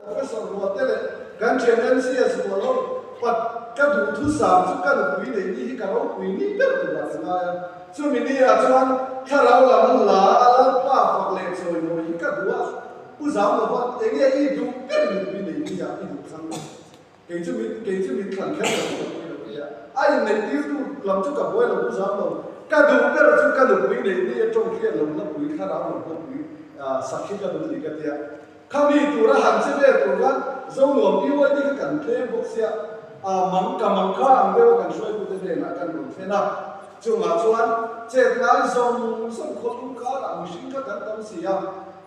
Professor Ruate leh kan thian MCS rual ho pat ka duhthusam chu ka nupui nei ni hi ka ropui ni ber tur ah ka ngai a. Chumi ni ah chuan thlarau lam la a Lalpa fak leh chawimawi hi ka duh a, Pu Zamlova enge i duh ber nupui nei ni ah i duh thlang lo. Kei chu min kei chu min thlan kher lo chu ka buai lo nia. A inneih tirtu lam chu ka buai lo pu zam lo. Ka duh ber chu ka nupui neih ni a tawng hian lo la pui thlarau lo la pui sak hi ka duh ni ka tia. Khami tura han che vel tur khan Zonuam BYD kha kan tlem bawk sia a mang ka mang kha ang deuh a kan hruaitute hnenah kan rawn thlen a. Chungah chuan chet ngai zawng zawng khawlum karah mihring kha kan tam si a.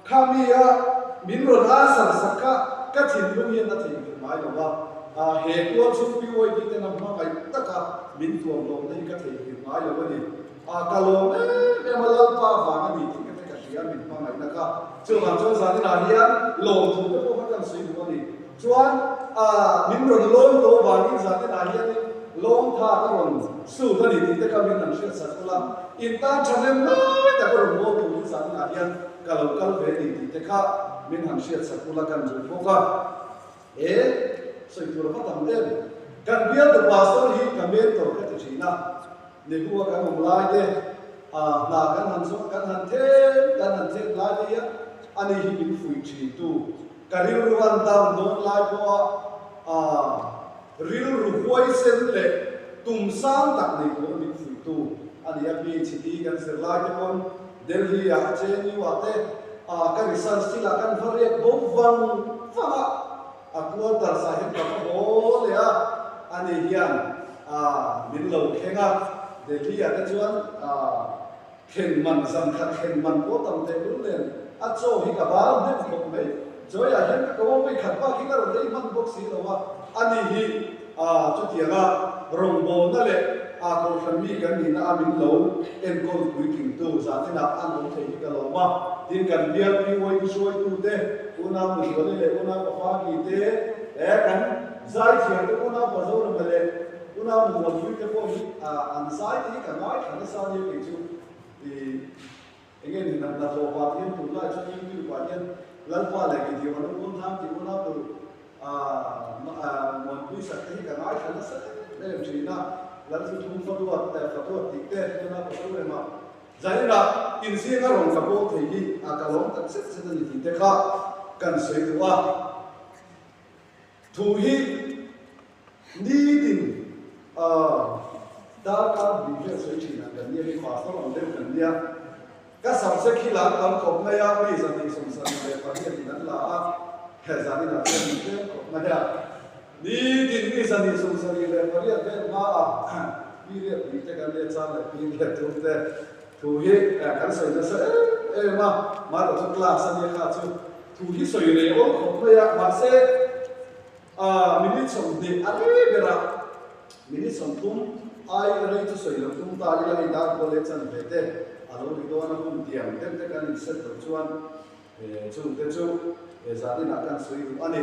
Khami a min rawn answer sak kha ka thinlung hian a theihnghilh ngai lo a, he tual chhung PYD ten a hmangaih taka min tuam lawmna hi ka theihnghilh ngai lo a ni. Ka lawm em em a, Lalpa vang a ni tih ka te ka hria min hmangaihna kha. Chuvang chuan zaninah hian lawmthu te pawh kha kan sawi duh a ni. Chuan min rawn lawm tawh vangin zaninah hianin lawmtha ka rawn sut a ni tih te kha min han hriat sak ula, in tan thahnem lai tak a rawn mawl turin zaninah hian ka lo kal ve ni tih te kha min han hriat sak ula kan duh bawk a. E, sawi tur a va tam em? Kan bialtu pastor hi ka mentor ka ti thin a, Nehua kan awm lai te, hna kan han zawh, kan han then, kan han then lai te hian ani hi min fuih thin tu. Ka rilru an down dawn lai pawha rilru huaisen leh tum sang tak nei tura min fuihtu a ni a. PhD kan zir lai te pawn Delhi ah, JNU ah te ka research thilah kan va riak bo vang vang a, a quarters ah hian ka va haw leh a, ani hian min lo thleng a. Delhi ah te chuan Thlen man zan khat thlen man pawh tam teh lul nen a chaw hi ka bal hnem khawp mai. Chawiah hian ka ko a, vawi khat bak hi ka rawn ei hman bawk si lo a, ani hi chutianga rawngbawlna leh kohhran mi kan nihna a min lo enkawl puitlingtu zaninah an awm thei hi ka lawm a. Tin, kan bial PYD hruaitute, unau Muzuali leh unau Pafaki te, kan zaithiamte unau Pazorama leh Unau Muanpui te pawh hi an zai te hi ka ngaithla nasa ania kei chu i enge ni hna hlawh pah hian tunlai chuan youtube ah hian Lalpa leh kei thiam an awm dawn hlang tih unau nu Muanpui sak te hi ka ngaithla nasa em em thin a, Lalthu thum faduat faduat tih te unau pasal rema zainah inzinga rawn ka bawl thei hi a ka lawm tak zet zet a ni tih te kha kan sawi duh a. Thu hi nitin darkar hnih vel sawi thin ang kan nia, hei pastor ang deuh kan nia. Ka subject hi lam tam khawp mai a, mi 278 in an la a, he zanin ah chuan min tlem khawp mai a. Nitin mi 278 vel hma ah period hnih te kan nia, chang leh period thum te thu hi kan sawi nasa em em a, mahni chu class a nia kha chu. Thu hi sawi rei awl khawp mai a, mahse minute 20 a rei ber a, minute 30 ai rei chu sawi lo tum ta ila hei dar kual leh chan ve te a lo ri dawn a, hun tiang deuh te kan inset loh chuan chung te chu zan inah kan sawi duh a ni.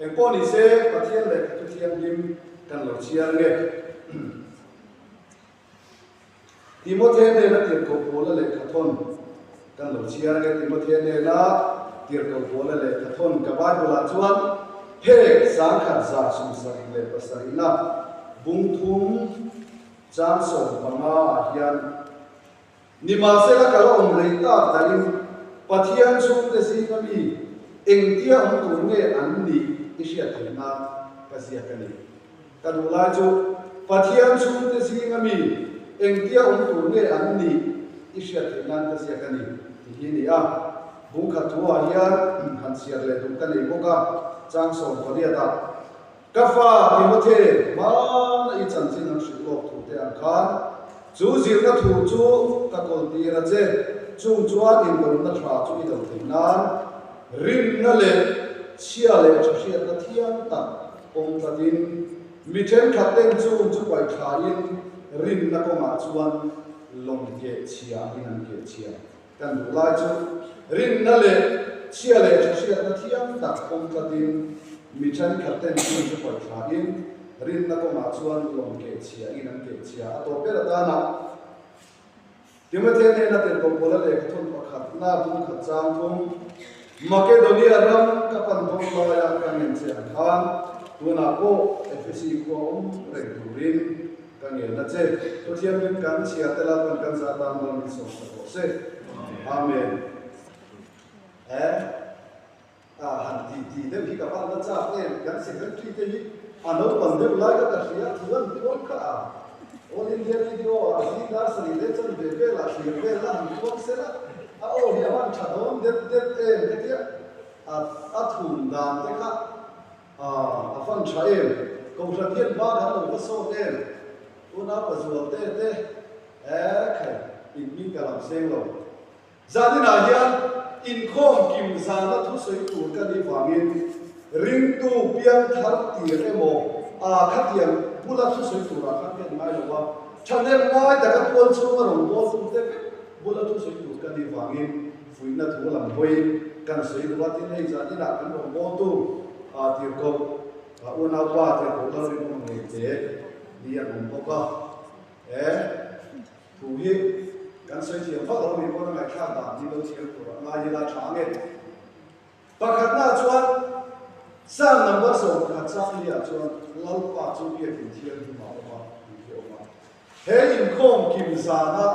Engpawh ni se Pathian lehkha thu thianghlim kan lo chhiar nge. Timothea nena tirhkoh Paula lehkhathawn kan lo chhiar ange. Timothea nena tirhkoh Paula lehkhathawn ka Bible-ah chuan phek 1177 na bung thum chang 15 ah hian, Nimahsela ka la awm rei tak dahin Pathian chhungte zinga mi engtia awm tur nge an nih i hriat theih nan ka ziak a ni. Ka duh lai chu Pathian chhungte zinga mi engtia awm tur nge an nih i hriat theih nan ka ziak a ni tih hi a ni a. Bung khat thuah hian han chhiar leh duh ka nei bawk a, chang 18 ah, Ka fa Timothy, hmana i chanchin an hrilh lawk thu te ang khan chu zirna thu chu ka kawltir a che, chung chuan indawrna tha chu i do theih nan rinna leh chhia leh tha hriatna thiang tak Pawm tlatin, mi thenkhat ten chung chu paih thlain rinna kawngah chuan lawng keh chhia angin an keh chhia. Kan duh lai chu rinna leh chhia leh tha hriatna thiang tak pawm tlatin, mi thenkhat ten chung chu paih thlain rinna kawngah chuan lawng keh chhia angin an keh chhia. A tawp ber atana Timothea hnena tirhkoh Paula lehkhathawn pakhatna bung khat chang thum. Makedonia ram ka pan dawn laia ka ngen che ang khan tunah pawh Efesi khua awm reng turin ka ngen a che. Pathian kan chhia tel a pan kan zah tan mal min sawm ta tawh se. Amen. Eh, a han ti ti deuh hi ka van la chak em, kan secretary te hi a naupang deuh lai kha ka hria, thu an puang kha a. All India Radio ah zing dar sarih leh chan ve velah thlir vel la han puang sel a, a aw hi a van tha dawn det det em ka tia, a a thum dan te kha a a van tha em, Kohhran hian hma kan lo va sawt em, unau pazual te te eh khai in hming ka lam seng lo. Zaninah hian inkhawm kim zana thusawi tur ka nih vangin ringtu piang thar tir emaw aa khatiang bula thusawi turah khan ka inngai lo va, thahnem ngai taka tual chhunga rawn bawl tum te vek bula thusawi tur ka nih vangin fuihna thu lam hawiin kan sawi duh a, tin hei zaninah kan rawn bawltu aa tirhkoh aa unaupa tirhkoh Lalrinawma ngei te ni an awm bawk a, he. Thu hi kan sawi thiam vak lo ni pawn a ngaihthlak dan hi lo thiam tur a ngai ila tha ange. Pakhatna chuan Psalm number 11 chang liah chuan Lalpa chu biakin thianghlim a awm a tih hi a awm a. He inkhawm kim zana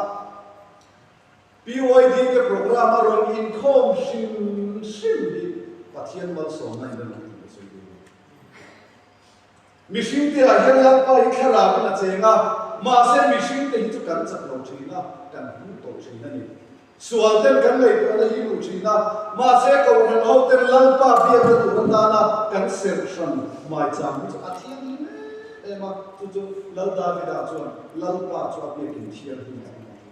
PYD te programme a rawn inkhawm hrim hrim hi Pathian malsawmna in a lo tih ka sawi duh a ni. Mihringte ah hian Lalpa hi thlarau in a cheng a, mahse mihringte hi chu kan chak lo thin a, kan hmu tawh thin a ni. Sual ten kan ngaihtuahna hi luh thin a, mahse Kohhran ho ten Lalpa biakna tur atana kan serh hran maicham hi chu a thianghlim em em a, chu chu Lal Davida chuan Lalpa chu a biakin thianghlim a awm a ti.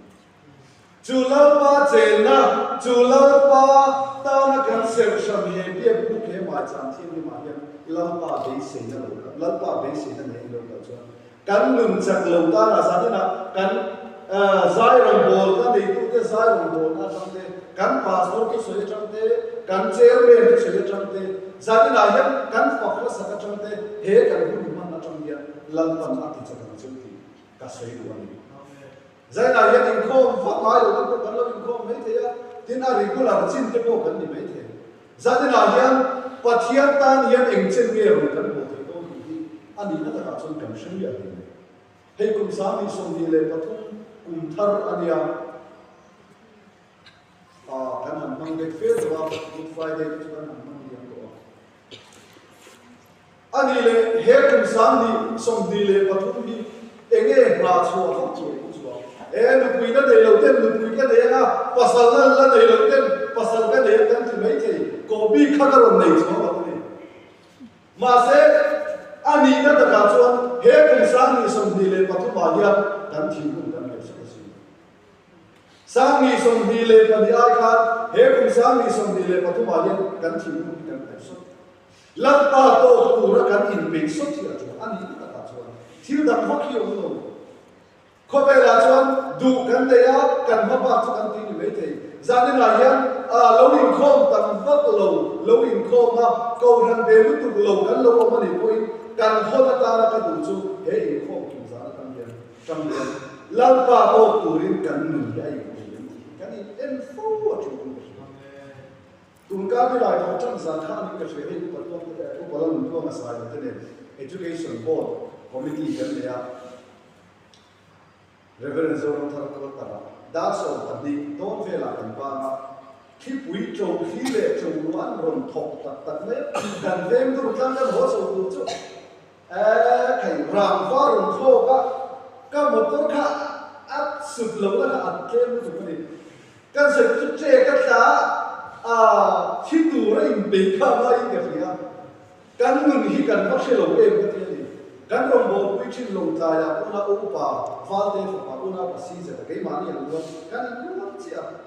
Chu Lalpa chenna, chu Lalpa tana kan serh hran he biak buk he maicham thianghlimah hian Lalpa beiseina lo kal, Lalpa beiseina nei lo kal chuan kan nun chak lo tana zaninah kan zai rawngbawlna neitute zai rawngbawlna atang te, kan pastor thusawi atang te, kan chairman thusawi atang te, zaninah hian kan fak hlasak atang te, he kan hun hman atang hian Lalpan a ti chak ang chu tih ka sawi duh a ni. Zainah hian inkhawm vak ngai lo te pawh kan lo inkhawm mai thei a, tin a regular chin te pawh kan ni mai thei. Zaninah hian Pathian tan hian eng chen nge rawn kan hmuh theih dawn tih hi a nihna takah chuan kan hre miah hle mai. Hei kum 2023 kum thar a nia, ah kan han hmang dek fe tawh a, Good Friday te chu kan han hmang liam tawh a. A nih leh he kum 2023 hi eng nge hna chhuah vak chu eng chuang? E nupui la nei lo ten nupui ka nei anga, pasal la la nei lo ten pasal ka nei a kan ti mai thei, kawh bik kha ka rawn nei chuang lo a ni. Mahse, a nihna takah chuan he kum 2023 ah hian kan thinlung kan ngaihsak a si. 2022 ai khan he kum 2023 ah hian kan thinlung hi kan ngaihsak. Lalpa tawk tura kan inpeih sawt hi a ṭha a nih takah chuan thil dang vak hi a awm lo. Khawvelah chuan duh kan nei a, kan hma bak chu kan tih ni maithei. Zaninah hian lo inkhawm tam vak lo, lo inkhawm a, kohhran ve lutuk lo kan lo awm a nih pawhin kan hawn atana ka duh chu he inkhawm kim zan atang hian ṭang hian Lalpa tawk turin kan nun hi a inpeih em tih hi kan in en fo a ṭul in ka hria. Tun kar ni lai tawh ṭan zan kha anin ka hria hei upa tuang te leh upa la nun tuang a sai lo te nen Education Board Committee kan nei a, Reverend Zoramthar Quarter-ah dar 12 dawn velah kan bang a, thlipui ṭo thli leh ṭo ruah an rawn thawk tak tak mai a, kan veng dur tlang kan haw chho tur chu eh thei rangva rawn thlawk a, ka motor kha a sut lohna kha a tlem lutuk a ni. Kan sawi chu che ka tla a, thi tur a inpeih kha ngaiin ka hria. Kan nun hi kan va hre lo em ka ti a ni. Kan rawngbawlpui thin lo tlaiah una upa Valte fapa una pa si zet a keimahni ang chuan kan inrual chiah a.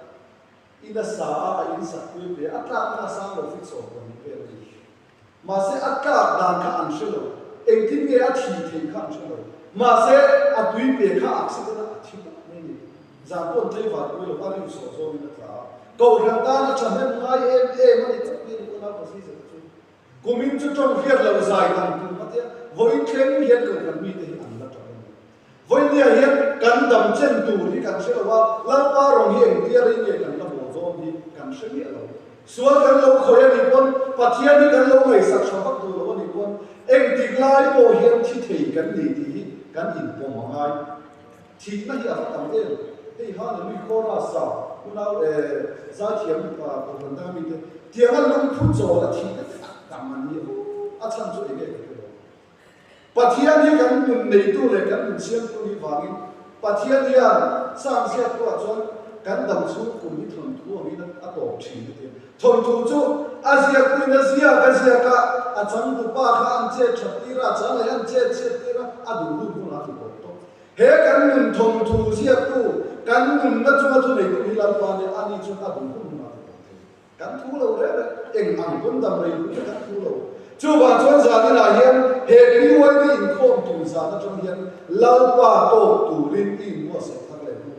In a sa a, a insakpui ve a, tlakna a sang lo fit 12 vel a ni. Mahse a tlak dan kha an hre lo, engtin nge a thi thei kha an hre lo. Mahse a tui pe kha accident a a thi tawp mai a ni. Zan pawh an tlaivar pui lo, a rim sawh zawngin a tla a. Kohhran tan a thahnem ngai em em a ni tawp mai a ni unau pa zizet chu. Kumin chu tawng hriat loh zai dan tum a tia, vawiin thleng hian kohhran mite hi an la tap a ni. Vawinia hian kan dam chen tur hi kan hre lo a, Lalpa rawng hi engtia rei nge kan la bawl dawn hi kan hre miah lo. Sual kan lo khawih a nih pawn, Pathian hi kan lo ngaihsak tha vak duh lo a nih pawn, engtik lai pawh hian thi thei kan ni tih hi kan inpawm a ngai. Thihna hi a va tam em? Hei Hallelui chorus a unau eh zaithiam kohhran danga mite tianga lungphu chawl a thihna te a tam a ni a, a chhan chu enge ka hre lo. Pathian hi kan nun neitu leh kan nun siamtu nih vangin Pathian hian Psalm ziaktuah chuan kan dam chhung kum hi thawnthu angin a tawp thin a ti a. Thawnthu chu a ziaktuin a ziak a ziak a, a changtupa kha an chet that tir a, a chang leh an chet chhiat tir a, a duh hun hunah a ti tawp tawp. He kan nun thawnthu ziaktu, kan nunna chunga thuneitu hi Lalpa nia, ani chuan a duh hun hunah a ti tawp thei. Kan thu lo reng reng, eng ang pawn dam rei hun kan thu lo. Chuvang chuan zaninah hian he PYD inkhawm tur zan atang hian Lalpa tawk turin i inbuatsaih thar leh hnu.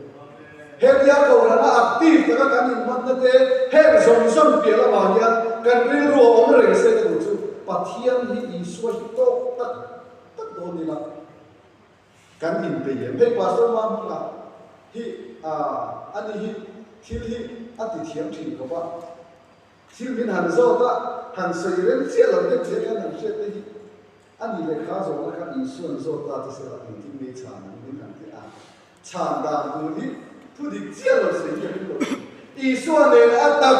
Hetia Kohhrana active taka kan inhmanna te heng zawng zawng piah lamah hian kan rilru a awm reng se ka duh chu Pathian hi Isua hi tawk tak tak dawn ila. Kan inpei em? Hei Pastor Mamhunga hi a ni hi thil hi a ti thiam thin khawp a, thil min han zawt a, han sawi rem chiah lo deuh hle khan han hriat te hi a ni lehkha zawhna kha Isuan zawt ta che sela engtin nge chhan ang min han ti a, chhan dan tur hi thu dik chiah lo sawi hi a ring lo thin. Isua nen a tak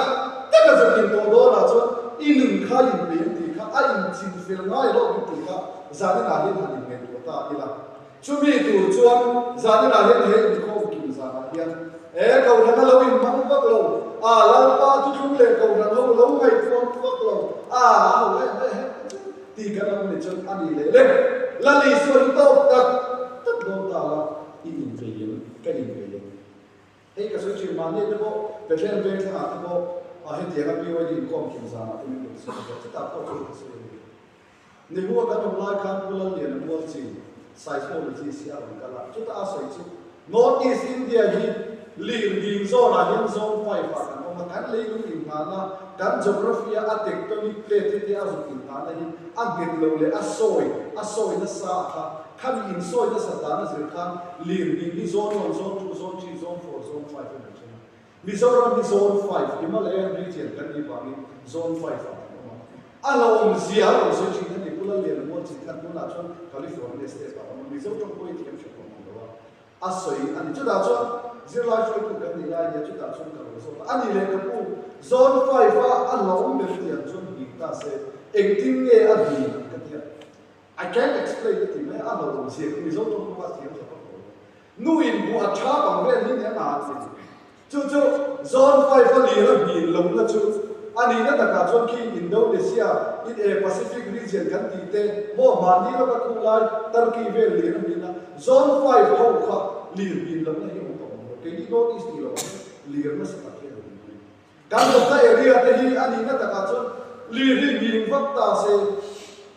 taka zawkin tawh dawnah chuan i nun kha inpei an tih kha a inchinfel ngai lo ang tih kha zaninah hian han inngaihtuah ta ila. Chumi tur chuan zaninah hian he inkhawm kim zanah hian e Kohhran a lo inhmang vak lo, a Lalpa thuthlung leh Kohhran ho lo ngaihtuah vak lo, a a ho em em em tih kan awm ni chuan a ni leh le. Lal Isua hi tawk tak tak dawn ta la, i inpei em? Ka inpei em? Hei ka sawi thin mahni te pawh Bethlehem veng thlangah te pawh hetianga PYD inkhawm kim zanah te min rawn sawi a, chutah pawh chuan ka sawi a ni. Nihua kan awm lai khan Pu Lalliana Mualchin seismologist hi a rawn kal a, chutah a sawi chu North East India hi lir ding zawnah hian zone 5 ah kan awm a, kan leilung inngahna, kan geography a a tectonic plate te a zuk inngahna hi a nghet lo leh a sawi a sawi nasa a kha Khami insawi nasa dan a zir khan lirnghing hi zone one, zone two, zone three, zone four, zone five a ni thin a. Mizoram hi zone five, Himalayan region kan nih vangin zone five ah kan awm a. A hlauhawm zia a rawn sawi thin a ni. Pu Lalliana Mualchin khan tunah chuan California state ah a awm a, Mizo tawng pawh hi thiam hre tawh mang lo a, a sawi a ni. Chutah chuan zirlai hruaitu kan nih lai nia chutah chuan ka lo zawt a, a ni leh ka pu, zone five a a hlauhawm ber tiang chuan nghing ta se engtin nge a nghing ang ka tia. I can't explain a ti mai a, a hlauhawm zia kha Mizo tawng pawh a thiam tha vak lo. Nu in buh a tha bang vel hi nia nga an ti. Chu chu Zone 5 a lir a hmin lohna chu a nihna takah chuan khi Indonesia in e Pacific region kan tih te maw mahni lawka khu lai Turkey vel lir a hmin a, Zone 5 ho kha lir hmin lohna hi awm tawh awm lo. Keini North East tih loh ang lir nasa tak hi a hmin mai. Kan awmna area te hi a nihna takah chuan lir hi nghing vak ta se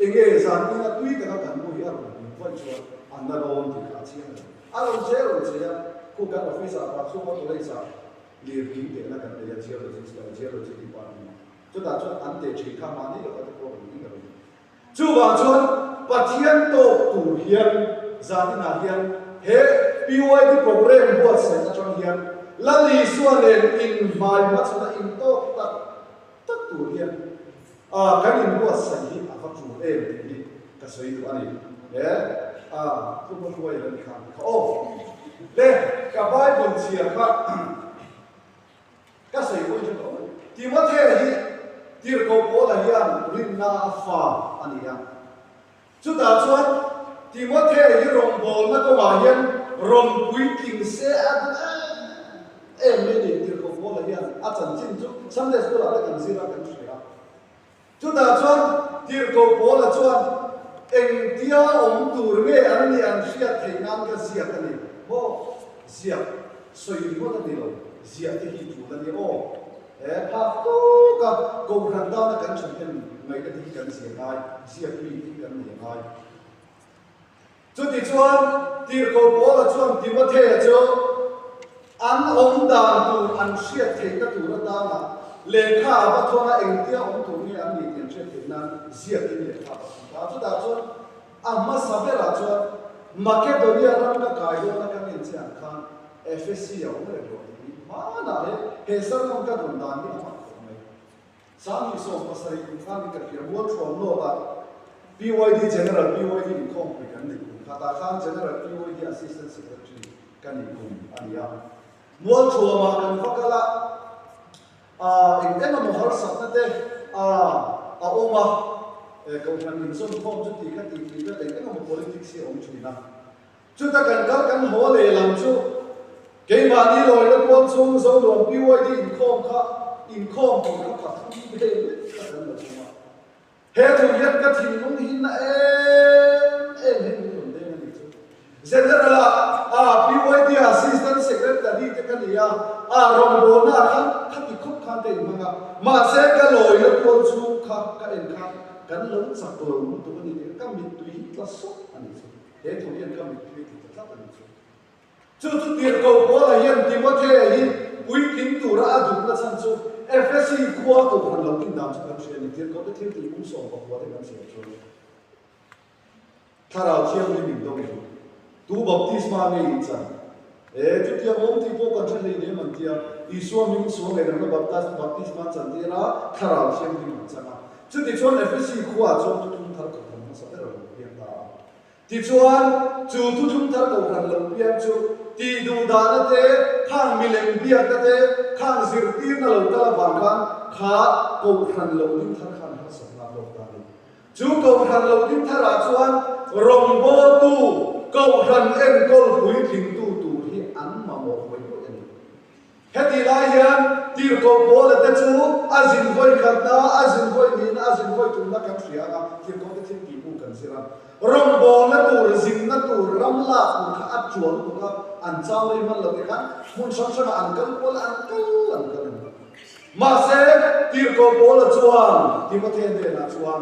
enge zan ina tui taka kan mu hi a rawn nghing vaih chuan a na dawn tih kha a chiang lo. A rawn che rawn che a, khu kan office ah Pathuma College ah lir nghing tehna kan nei a geologist geology department chutah chuan an teh thin kha mahni lova te pawh rawn nghing a rawn Chuvang chuan Pathian tawk tur hian zaninah hian he PYD programme buatsaih atang hian Lal Isua nen inhmai hmachhana intawk tak tak tur hian kan inbuatsaih hi a va tul em tih hi ka sawi duh a ni. He thuhma hruai a la ni kha kha aw. Le ka Bible chhiar kha. Ka sawi pawh hi tha tawh mai. Timothea hi Tirhkoh Paula hian rinna a fa a ni a. Chutah chuan Timothea hi rawngbawlna kawngah hian rawn puitling se a duh em em mai a ni. Tirhkoh Paula hian a chanchin chu Sunday School ah te kan zir a, kan hria a. Chutah chuan Tirhkoh Paula chuan engtia awm tur nge an nih an hriat theih nan ka ziak a ni maw? Ziak sawi ringawt a ni lo, ziah te hi tul a ni aw. He phak tawka Kohhran tana kan thahnem ngaihna te hi kan zia ngai, ziak mi te hi kan nei a ngai. Chutichuan, Tirhkoh Paula chuan Timothea chu an awm dan tur an hriat theihna tur atana lehkha a va thawn a, engtia awm tur nge an nih tih an hriat theih nan ziakin lehkha a va thawn ta a. Chutah chuan a hmasa berah chuan Makedonia ram ka kai dawna ka ngen che ang khan Ephesi a awm reng lo tih hi hmanah he he sermon ka dawn dan hi a mak khawp mai. 2017 kum khan ka hria Mualthuam North-ah PYD General PYD inkhawmpui kan neih kum kha tah khan General PYD Assistant Secretary ka nih kum a ni a. Mualthuamah kan va kal a, aa eng eng emaw harsatna te aa a awm a, e kohhran inzawmkhawm chu tih kha tih tih vel eng eng emaw politics hi a awm thin a. Chuta kan kal kan haw lehlam chu keimahni lawina puan chung Zonuam PYD inkhawm kha inkhawm tur kha pathum vel lek kha kan lo awm a. He thu hian ka thinlung hi na em em hi min rawn deng a nih chu. General a a PYD Assistant Secretary te ka ni a, a rawngbawlna ah khan khati khawp khan ka inhmang a, mahse ka lawina puan chhung kha ka en khan kan lo chak lo lutuk a ni tih ka mittui hi tla sawk a nih chu. He thu hian ka mittui ti ta tlat a nih chu. Chu chu tirhkoh Paula hian Timothea hi puitling tura a duhna chhan chu Efesi khua kohhran lo tin dan chu kan hria a ni. Tirhkoh te thil tih pum 14 te kan chhiar chuan Thlarau Thianghlim in dawng em? Tu baptisma nge in chan? E, chutiang awm tih pawh kan hre hleinem an tia. Isua hming sual ngaihdamna baptisma an chantir a, Thlarau Thianghlim an chang a. Chutichuan Efesi khuaah chuan thuthlung thar kohhran hmasa ber a lo piang ta a. Tichuan, chu thuthlung thar kohhran lo piang chu tih duh dahna te, khang milem biakna te, khang zirtirna lo kal avang khan kha kohhran lo ding thar khan harsatna a tawk ta a ni. Chu kohhran lo ding tharah chuan rawngbawltu kohhran enkawl puitlingtu tur hi an mamawh huai huai a ni. Hetih lai hian tirhkoh Paula te chu a zin vawi khatna, a zin vawi hnihna, a zin vawi tumna kan hria ang a, tirhkoh te thil tih bu kan zir a. Rawngbawlna tur, zinna tur, ram lak tur kha a tual lutuk a, an chau rei hman lo tikhan hmun hrang hrangah an kal kual a, an kal an kal a ni. Mahse, tirhkoh Paula chuan Timothea hnenah chuan,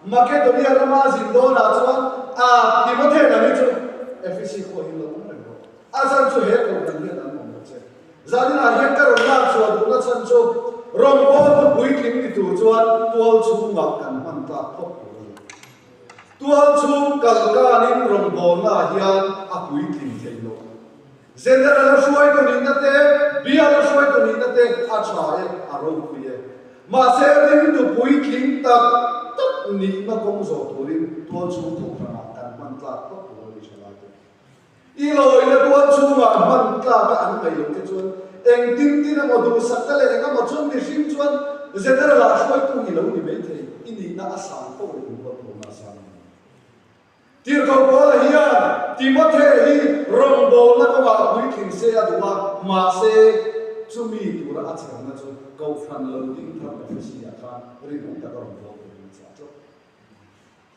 Makedonia rama a zin dawnah chuan a Timothea lam hi chu Efesi khua hi lo awm reng rawh. A chan chu he kohhran hian an awm lo che. Zaninah hian ka rawn lak chhuah duhna chhan chu rawngbawltu puitling ni tur chuan tual chhungah kan hman tlak phawt tur a ni. Tual chhung kal kanin rawngbawlnaah hian a puitling thei lo. General a hruaitu nihna te, bial a hruaitu nihna te a tha e, a ropui e. Mahse ringtu puitling tak tak nihna kawng zawh turin tual chhung kohhranah kan hman tlak phawt tur a ni tha lai te. I lawina tual chhungah hman tlaka an ngaih loh te chuan engtin tin emaw duhsak te leh eng emaw chuan mihring chuan General ah hruaitu i lo ni maithei, i nihna a sang fo leh i mualphona a sang a ni. Tirhkoh Paula hian Timothea hi rawngbawlna kawngah puitling se a duh a, mahse chumi tura a chherna chu Kohhran lo ding thar Ephesi-ah khan rinawm taka rawngbâwl turin a chah tlat.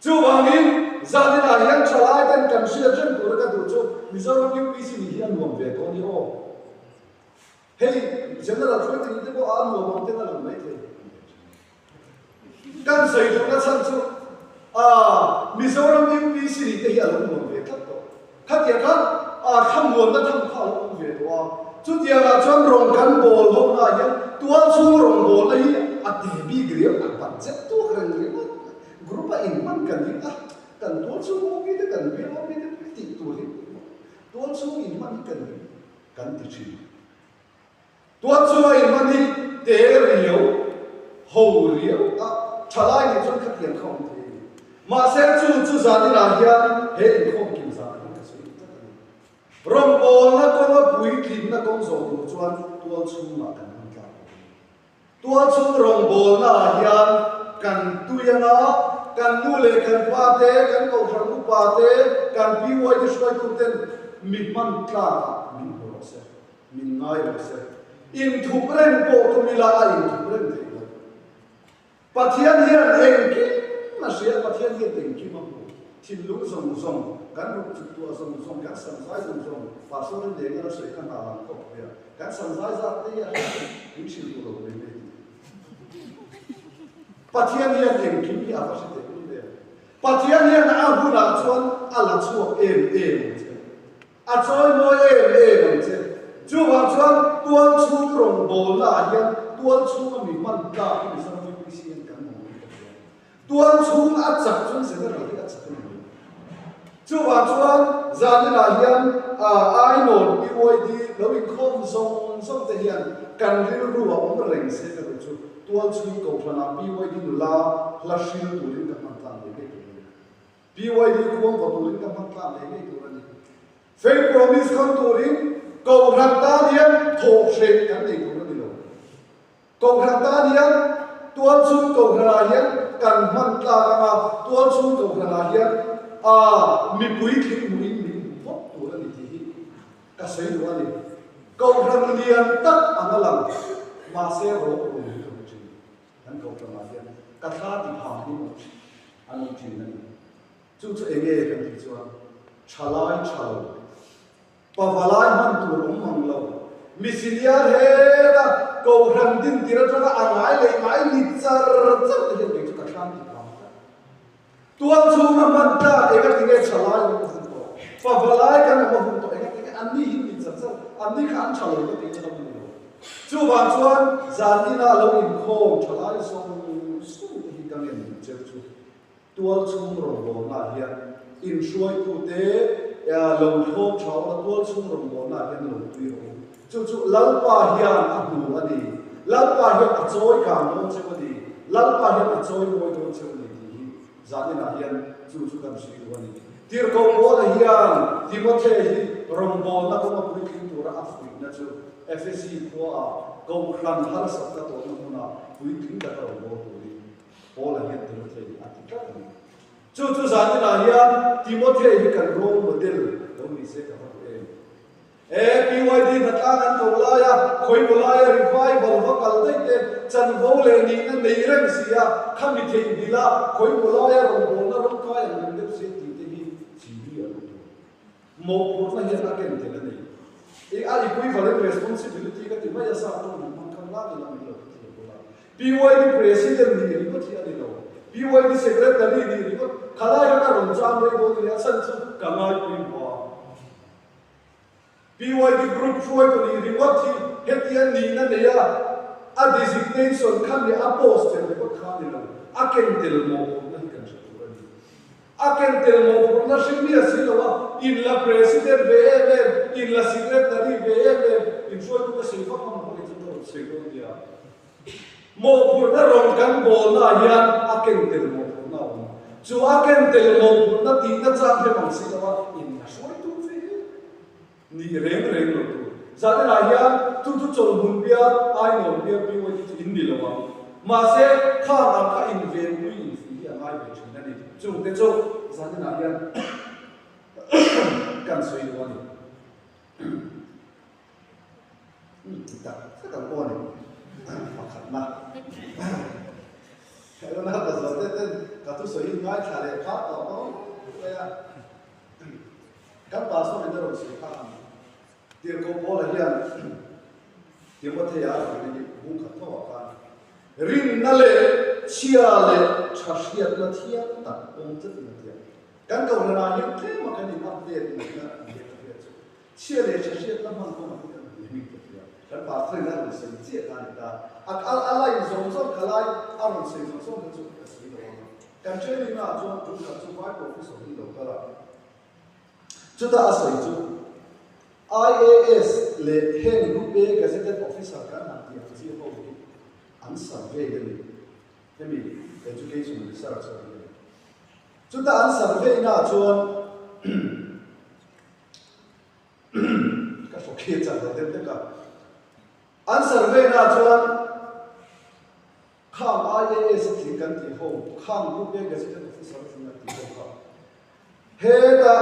Chuvangin, zaninah hian thalai ten kan hriat reng tura ka duh chu Mizoram UPC nih hi a nuam ve tawh a ni aw. Hei General hruaitu te pawh a nuam ang ten a lang maithei. Kan sawi duhna chhan chu aah Mizoram UPC nih te hi a lo nuam ve tlat tawh. Khatiang khan aah thlamuanna tham kha a lo awm ve tawh a. Chutiangah chuan rawn kan bawl ho naah hian tual chhung rawn bawlna hi a te bik riau a bat zet tuak reng ringawt. Group a inhman kan ring a, kan tual chhung awm hi te kan bial awm hi te tih tur hi tual chhung inhman hi kan ring kan ti thin. Tuan chu a inhman hi te riau, ho riau a thalai nih chuan khatiang kha awm thei a ni. Mahse chu chu zan inah hian he inkhawm kim zanah hian ka sawi tlat a ni. Rawngbawlna kawnga puitlinna kawng zawh tur chuan tual chhungah kan hman tlak tur a ni. Tual chhung rawngbawlna ah hian kan tui anga kan nu leh kan pa te, kan kohhran upa te, kan PYD hruaitu ten mi hman tlakah min hmu rawh se. Min ngai rawh se. Inthup reng pawh tum ila a inthup reng theih lo. Pathian hian engkim a hria, Pathian hian engkim a hmu. Thinlung zawng zawng, kan ruk chuk tuah zawng zawng, kan samzai zawng zawng, Pastor in leng a la sawi kha hna lang khawp mai a. Kan samzai zat te hi a hria a, min hrilh duh lo mai mai tih. Pathian hian engkim hi a va hre teh lul em. Pathian hian a hunah chuan a la chhuak em em ang che. A chawimawi em em ang che. Chuvang chuan tual chhung rawngbawlna ah hian tual chhunga mi hman tlak hi Mizoram UPC hian kan mamawh hi ka hria. Tual chhung a chak chuan General hi a chak a ni mai. Chuvang chuan zaninah hian Ainawn PYD lo inkhawm zawng zawng te hian kan rilru a awm reng. se ka duh chu tualchhung kohhranah PYD nula hla hril turin ka hman tlang ngei ngei tur a ni. PYD khuang vaw turin ka hman tlang ngei ngei tur a ni. Faith promise khawn turin kohhran tan hian thawh hreh kan nei tur a ni lo. Kohhran tan hian tualchhung kohhranah hian kan hman tlak anga tualchhung kohhranah hian a mipui thling hmuhin min hmu phawt tur a ni tih hi ka sawi duh a ni. Kohhran lian tak ang a lang, mahse rawk run hi ka hmu thin. Kan kohhranah hian ka thla ti phang hi an awm thin a ni. Chu chu enge kan tih chuan thalai tha lo. Pavalai hman tur awm mang lo. Mi senior heta Kohhran din tir atanga a ngai leh ngai ni char char te hian kei chu ka thlang ti phang tlat. Tual chhunga hman tlak enga tinge thalai awm a hun tawh, pavalai kan awm a hun tawh enga tinge an ni hi ni char char, an ni kha an tha lo ka tihna lam a ni lo. Chuvang chuan zan ina lo inkhawm thalai zawng zawng te hi ka ngen duh cheu chu. Tualchhung rawngbawlnaah hian inhruaitute lo thlawp tha ula, tualchhung rawngbawlnaah hian lo tui rawh u. Chu chu Lalpa hian a hmu a ni. Lalpa hian a chawi kang dawn cheu a ni. Lalpa hian a chawi mawi dawn cheu a ni tih hi zaninah hian chu chu kan hrilh duh a ni. Tirhkoh Paula hian Timothe hi rawngbawlna kawnga puitling tura a fuihna chu Efesi khuaah Kohhran harsatna tawhna hmuna puitling taka rawnbawl turin Paula hian Timothy hi a ti tlat a ni. Chu chu zaninah hian Timothy hi kan role model lo ni se ka va duh em. E, PYD hnatlang an ko lai a, khawimaw laia revival va kal daih te, chanvo leh nihna nei reng si a, khami theihnghilh a, khawimaw laia rawngbawlna rawngkai ang reng deuh se tih te hi chi hi a lo tur. Mawhphurhna hian a ken tel a nei. I a equivalent responsibility ka ti mai a, sap tawng han hmang khan lak ila min lo hrethiam bawk a. PYD President nih ringawt hi a ni lo. PYD Secretary nih ringawt, khalai kha ka rawn cham rei dawn a ni a, chhan chu ka ngaipui hma. PYD Group hruaitu nih ringawt hi hetia nihna nei a, a designation kha leh a post tel ringawt kha a ni lo, a ken tel mawhphurhna hi kan hre tur a ni. A ken tel mawhphurhna hrim hi a si lo a, in la President ve em em, in la Secretary ve em em, in hruaitu ka sawi vak ang pawhin chu ka rawn sawi dawn nia. Mawhphurhna rawn kan bawlnaah hian a ken tel mawhphurhna a awm. Chu a ken tel mawhphurhna tihna chang hrem ang si lo a, in la hruaitu ve em. Ni reng reng lo tur. Zaninah hian chu chu chawlhmun bial, Ainawn bial PYD chu in ni lo ang. Mahse, khang ang kha invenpui infuih hi a ngai ve thin a ni. Chungte chu zaninah hian kan sawi duh a ni. Tak tak ang pawh a ni. Pakhatna. Helena ka zawh te ten ka thusawi ngaithla leh kha tawh mai mai a. Kan pastor in a rawn sawi kha ang. Tirhkoh Paula hian Timothea a rawn rin bung khat tho ah khan rinna leh chhia leh tha hriatna thiang tak awm tlat in a ti a. Kan kohhranah hian tlema kan in update ngaihna ni e ka hriat chu chhia leh tha hriatna hman kawngah hi kan hmu hming ka hria. Kan pastor in a rawn sawi chiah kha a ni ta. A a line zawng zawng kha lai a rawn sawi zawng zawng kha chu ka sawi lo ang. Kan training naah chuan tum khat chu vai professor hi lo kal a. Chutah a sawi chu, IAS leh heng Group A Gazetted Officer kan han tih ang chi ho hi an survey a ni, hemi Education Research ho hi a ni. Chutah an survey naah chuan ka hrawk hi a chak lo deuh hlek a, an survey naah chuan, Khang IAS a tling kan tih ho, khang Group A Gazetted Officer a tling kan tih ho kha heta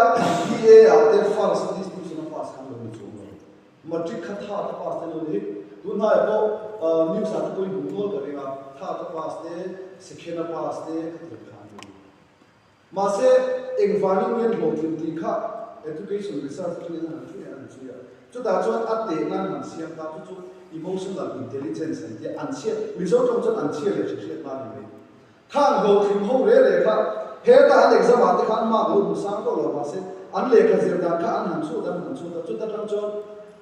BA ah te first distinction a pass khan lo ni chuang lo. Matric kha third a pass te lo ni. Tunhnaiah pawh news ah te pawhin hmuh nual ka ring a, third a pass te, second a pass te khatiang kha an lo ni. Mahse, engvangin nge an hlawhtlin tih kha Education Research atangin an han chhui a, an han chhui a. Chutah chuan a tehna an han siam ta, chu chu Emotional Intelligence an tia, an chhiat, Mizo tawng chuan an chhia leh hre hriat na a ni mai. Khang hlawhtling ho re re kha heta an exam ah te khan mark lo hmu sang vak lo mahse, an lehkha zir dan kha an han chhut an han chhut a, chuta tang chuan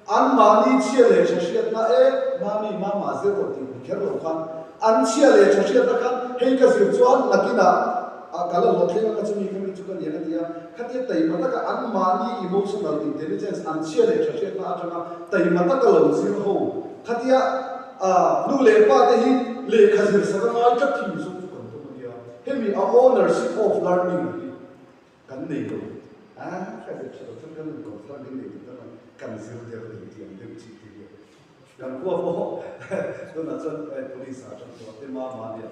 Anmahni chhia leh tha hriatna e, mami mama zir rawh tih ni kher lo khan an chhia leh tha hriatna khan hei ka zir chuan nakinah a ka la hlawhthleng anga chumi ka mi chu ka lian a ti a, khatia taima taka anmahni emotional intelligence an chhia leh tha hriatna atanga taima taka lo zir ho khatia. Nu leh pa te hi lehkha zir sak a ngai tlat hi Mizo chu kan tum a nia. Hemi a ownership of learning hi kan nei lo. A ka zir tha lo chuan kan in confront hi nei ta tak kan zir der leh tiang deuh chi te hian kan khua pawh tunah chuan police ah tan tawh te mama nia.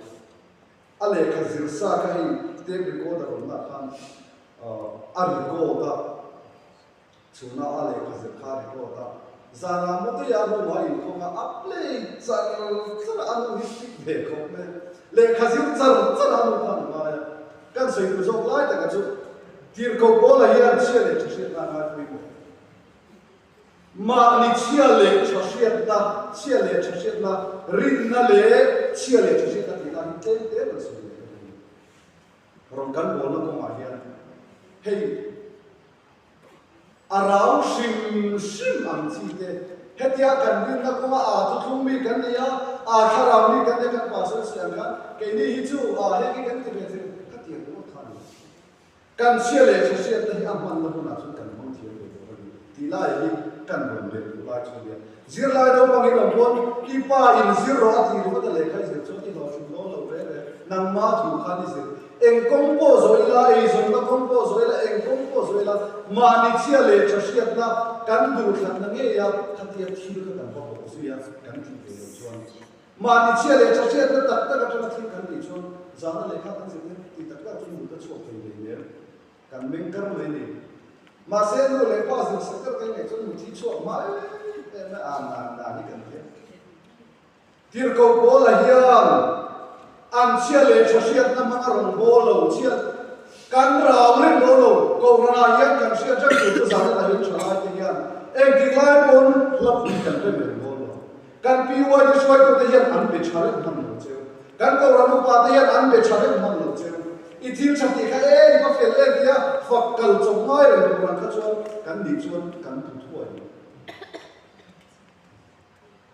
A lehkha zir sa kha hei tape recorder awmna khan a record a. Chhuna a lehkha zir kha a record a, zanah Moteia room ah a inkhawng a, a play char char a, a nu hi strict ve khawp mai a, lehkha zir char char a nu khan a ngai a, kan sawi tur zawk lai taka chu Tirhkoh Paula hian chhia leh tha hriatna a ngai pawimawh. Mahni chhia leh tha hriatna, chhia leh tha hriatna, rinna leh chhia leh tha hriatna tih lai hi tlem te kan sawi leh ka duh. Rawn kan bawlna kawngah hian hei A rau hrim hrim ang chi te. Hetia kan rinna kawnga aa thuthlung mi kan ni a, aa thlarau mi kan ni a, kan pastor si ang khan keini hi chu aa heng hi kan ti ve thei ka ti ang ringawt kha a ni. Kan chhia leh tha hriatna hi a hmanna hunah chuan kan hmang thiam ve tur a ni tih lai hi kan rawn melh duh lai chu a nia. Zirlai naupang in awm pawn i pa in zir rawh a tih ringawt a lehkha i zir chuan i hlawhtling dawn lo ve ve. Nangma thu khan i zir. Eng kawng pawh zawh ila, eizawnna kawng pawh zawh ila, eng kawng pawh zawh ila, mahni chhia leh tha hriatna kan duhthlanna ngei a, khatia thil kha kan va bawk zui a kan tih ve loh chuan mahni chhia leh tha hriatna tak tak atanga thil kan tih chuan zana lehkha kan zir hian tih tak tak chuan mut a chhuak thei hleinem. Kan meng kar mai ni. Mahse nu leh pa zir sak deuh kai ngaih chuan muthi chhuak mai em a, a na na hi kan thiam. Tirhkoh Paula hian an chhia leh tha hriatna hmanga rawn bawl lo chhiat kan rau reng lo lo Kohhranah hian kan hriat reng tur chu zan elah hian tha lai te hian engtik lai pawn hla pui kan rem reng dawn lo. Kan PY te hruaitute hian an be tha reng hman lo cheu. Kan Kohhran upa te hian an be tha reng hman lo cheu. I thil tha tih kha e, i va fel em tia fak kal chawp ngai reng tur ang kha chuan kan nih chuan kan thu thuai lo.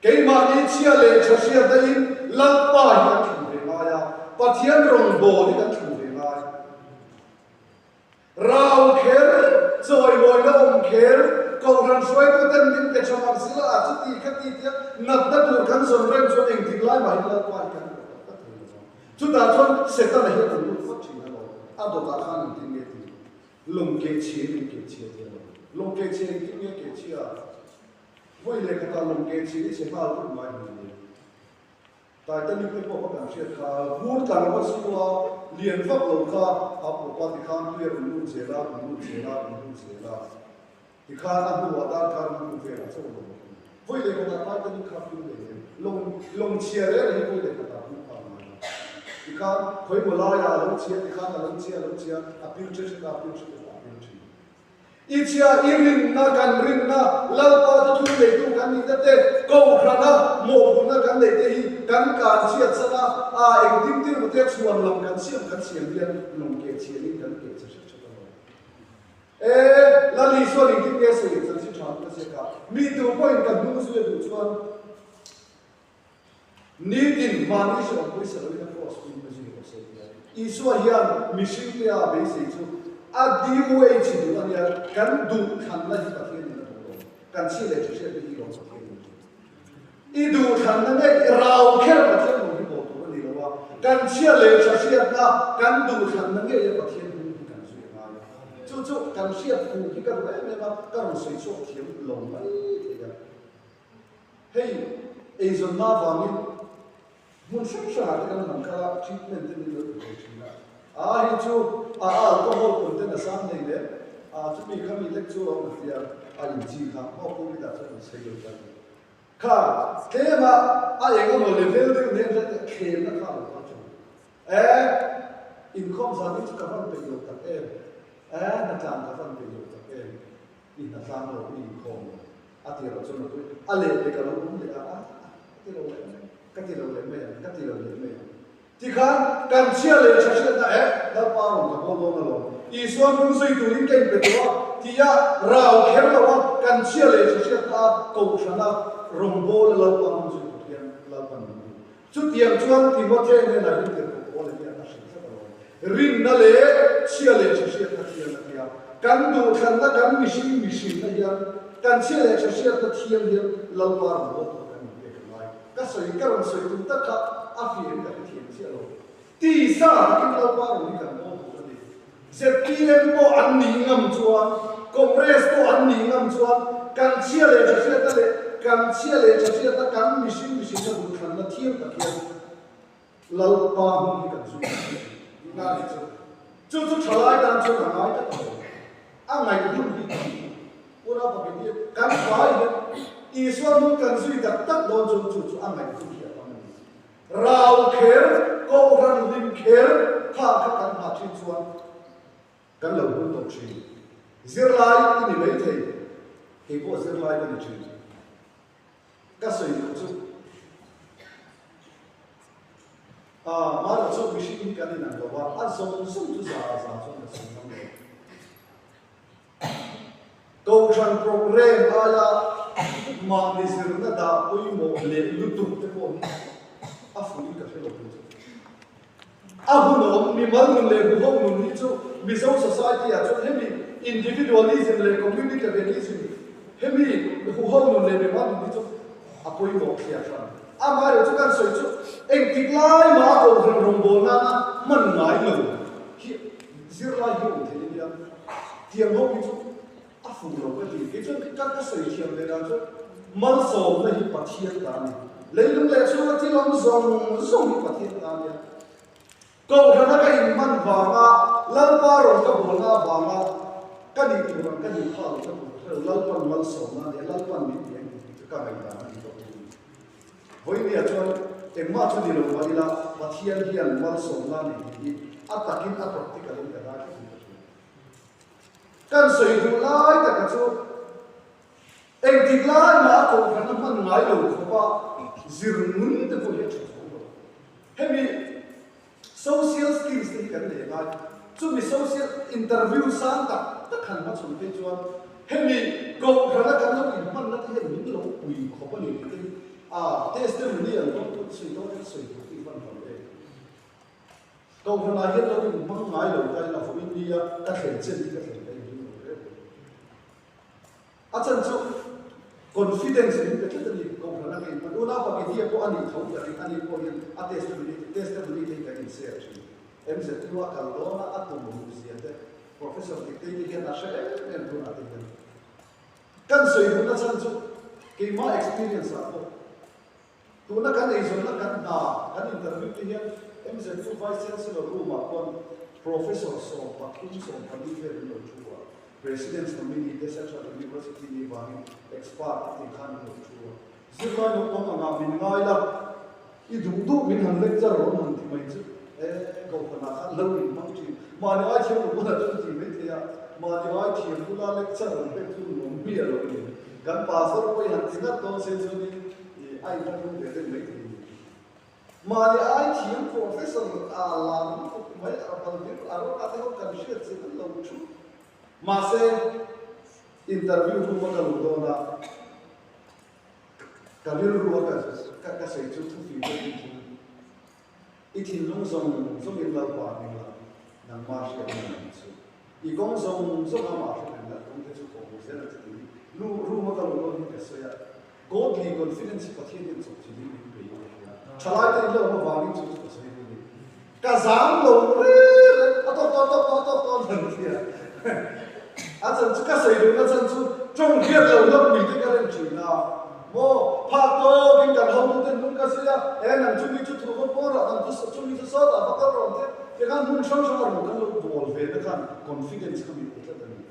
Keimahni chhia leh tha hriatna in Lalpa hi kan thlan ve ngai a, Pathian rawngbâwl hi kan thlan ve ngai. Rau kher, chawimawina awm kher, Kohhran hruaituten min pe tha mang sila a chuti kha ti tia natna tur kan zawn reng chuan engtik lai mahin Lalpa hi kan hmu tak tak thei lo vang. Chutah chuan Setana hian a lut vat thin alawm, a dawtah khan engtin nge ti? Lawng keh chhia in keh chhia ti alawm. Lawng keh chhia engtin nge keh chhia? Vawi leh khatah lawng keh chhia i chhe nghal vut mai hmel ni. Titanic te pawh kha kan hriat kha, vur tlang va chu a lian vak lo kha a pawp a, tikhan tui a rawn lut zel a, rawn lut zel a, rawn lut zel a, tikhan a hnuah darkar hnu velah chauh a rawn lut. Vawi leh khatah Titanic kha film leh lem, lawng lawng chhia reng reng hi vawi leh khatah hmuh phak ngai lo. Tikhan khawimaw laiah a lo chhia, tikhan a lo chhia, a lo chhia, a pil ṭhe ṭhet a, a pil ṭhe ṭhet a, a pil ṭhin. I chhia, i rinna, kan rinna, Lalpa chu thil neitu kan nihna te, Kohhrana mawhphurhna kan neih te hi kan kan chhiat san a, a engtin tin emaw te chhuan lam kan siam kan siam hian lawng keh chhiahin kan keh che hret hret alawm. E, Lal Isuan engtin nge sawi chanchin tha ka ziak a, mi tu pawhin ka hnung zui a duh chuan, Nitin mahni hre awm pawisa loin a cross puiin a zui rawh se tia Isua hian mihringte a beisei chu a DUH duh a nia, kan duh thlanna hi Pathianin a duh lo, kan chhia leh tha hriatna hi lawm Pathianin a duh. I duh thlanna nge i rau kher Pathian lo hi baw tur a ni lo a, kan chhia leh tha hriatna kan duh thlanna ngei a Pathian hming hi kan zui a ngai a, chu chu kan hriat fuh hi ka duh em em a, ka rawn sawi chhuak thiam lo mai thei a. Hei eizawnna avangin hmun hrang hrangah te kan lang kal a, treatment te min lo ti ve thin a. Aa hei chu a alcohol content a sang nei leh a chumi khami lek chu a awm tia a inchi kha maw covid ah chuan in sei lo ta ni. Kha tlem a a eng emaw level deuh nen hian thlemna kha a lo kal thin. E inkhawm zan hi chu ka van peih lo tak em, e hnatlang ka van peih lo tak em. I hnatlang lo, i inkhawm lo. A ti loh chuan a pui. A leh pe ka lo awm leh a, a ka ti lo leh mai, ka ti lo leh mai ang, ka ti lo leh mai ang. Tikhan kan chhia leh tha hriatna eh Lalpa rawn ka haw dawn alawm. Isua hnung zui turin ka inpe tawh a, tia rau kher lo a, kan chhia leh tha hriatna a kohhrana rawngbawla Lalpa hnung zui tur hian Lalpan min duh. Chutiang chuan Timothea hnenah hian tirhkoh Paula hian a hrilh tlat alawm. Rinna leh chhia leh tha hriatna thiam a tia. Kan duhthlanna, kan mihring mihrinna hian, kan chhia leh tha hriatna thiam hian Lalpa rawn haw tur kan inpek a ngai. Ka sawi ka rawn sawi tum tak kha a fiah in ka hrethiam chiah lo. Tisa takin Lalpa rawn hi kan bawl tur a ni. Zpm pawh an nih ngam chuan, Congress pawh an nih ngam chuan kan chhia leh tha hriatna leh kan chhia leh tha hriatna kan mihring mihrinna duhthlanna thiam tak hian Lalpa hmun hi kan zui tur a ni. Tihna a nih chu. Chu chu thalai tan chuan a ngai tlat lo. A ngaih hun hi kan ti. Unau pakhat hi kan vai hian Isua hmun kan zui tak tak dawn chuan chu chu a ngaih hun hi a tam a ni. Rau kher, Kohhran hlim kher khang kha kan hah thin chuan kan lo hul tawh thin. Zirlai i ni maithei, kei pawh zirlai ka ni thin. Ka sawi duh chu a mahna chu mihring hi kan inang lo a, a zawng zawng chu za a za chuan ka sawi ngam lo. Kohhran program aia mahni zirna dah pawimawh leh lutuk te pawh hi a fuhin ka hre lo thung chu. A hunawm, mimal nun leh huho nun hi chu Mizo society ah chuan hemi individualism leh communitarianism, hemi huho nun leh mimal nun hi chu a pawimawh thliah hran. Amaherawh chu kan sawi chu engtik lai mah a kohhran rawngbâwl nana hman ngai lo hi zirlai hi awm thei a nia. Tiang ho hi chu a fuh lo ka ti. Kei chuan ka ka sawi thiam ve dan chu malsawmna hi Pathian ta a ni. Leilung leh chhunga thil awm zawng zawng hi Pathian ta a nia. Kohhrana ka inhman vanga Lalpa rawn ka bawlna avanga ka nih tur ang ka nih kha lo ka tur kha lo Lalpan malsawmna a nia, Lalpan min ti ang tih chu ka ngaihdan a ni tawh thung. Vawinia chuan engmah chu ni lo mah ila Pathian hian malsawmna a ni tih hi a takin a practical in ka dah thleng ka hria. Kan sawi duh lai taka chu engtik lai mah a kohhran a hman ngai lo khawpa zir ngun te pawh hi a tha tho lo. Hemi social skills te hi kan nei ngai. Chumi social interview sang tak tak han hmachhawn phei chuan hemi kohhran a kan lo inhmanna te hian min lo pui khawp a ni tih te hi a testimony an rawn put sawi dawn in sawi duh tih hman hlauh em. Kohhranah hian lo inhmang ngai lo ta ila vawiin nia ka thlen chen hi ka thlen ka inring lo reng reng. A chan chu confidence min pe tlat a ni, Kohhrana ka inhman. Unau Pakedia pawh a nih tho ka ring, ani pawh hian a testimony testimony te hi kan inshare thin. MZU a kal dawn a, a tum ruh zia te Professor Diktei te hian a hre em em tunah te hian. Kan sawi duhna chhan chu keimah experience ah pawh Tuna kan eizawnna kan hna kan interview te hian MZU Vice Chancellor room ah paw'n Professor 13 14 vel an lo thu a, President's nominee te Central University nih vangin expert te tih khan an lo thu a. Zirlai naupang angah min ngai la, i duh duh min han lecture rawn han ti mai chu e kohhranah khan lo in hmang thin. Mahni ai thiam lo bulah chuan ti mai thei a, mahni ai thiam bula lecture rawn pek chu nuam miah lo a ni. Kan pastor pawh i han ti ngat dawn se chuanin I a inhla ve deuh mai thei ni. Mahni ai thiam professor a lar lutuk mai a Balbir Arora te ho kan hriat chin an lo thu. Mahse interview room a ka luh dawn a, ka rilru a ka ka sawi chu thufim ka tih chu I thinlung zawng zawngin Lalpa hming la, nangmah hriatna nei ang chu. I kawng zawng zawng amah hre reng la, kawng te chu kawh hmu zel ang che tiin lu room a ka luh dawn hi ka sawi a. Godly confidence hi Pathian hian chawp chi ding min pe in ka hria. Thalai te in lo awm avangin chu chu ka sawi ru ni. Ka zam lo reng reng, a tawk tawk tawk tawk tawk tawk han tia. A chan chu ka sawi duhna chan chu tawng hriat lo hlauh te ka rem thin a. Maw, phak tawkin kan hotute hnung ka zui a, e nang chu mi chu thu va pawr ah, nang chu chu mi chu sawtah va kal rawn te, ti khan hmun hrang hrang a rawn kan lo bawl ve na khan confidence kha min pe tlat a ni.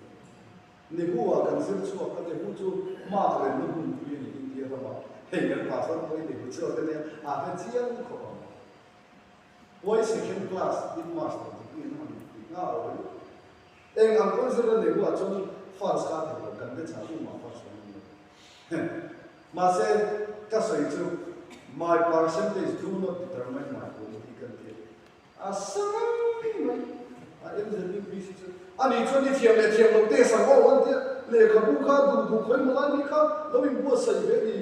Nehu ah kan zir chhuak a, Nehu chu mark remna hmunpui a ni India ramah, hei kan pastor pawh hi Nehu chhuak a nia, a hre chiang khawp ang. Huai second class in master degree an han ti nghal mai. Eng ang pawn zir a Nehu ah chuan first kha thei lo, kan batch ah tumah first an awm lo. Mahse, ka sawi chu my percentage do not determine my quality kan ti a. A sang mai a MZUPC chu. Ani chuan i thiam leh thiam loh test ang aw an ti a, lehkhabu kha duh duh khawi maw lai mi kha lo inbuatsaih ve ni.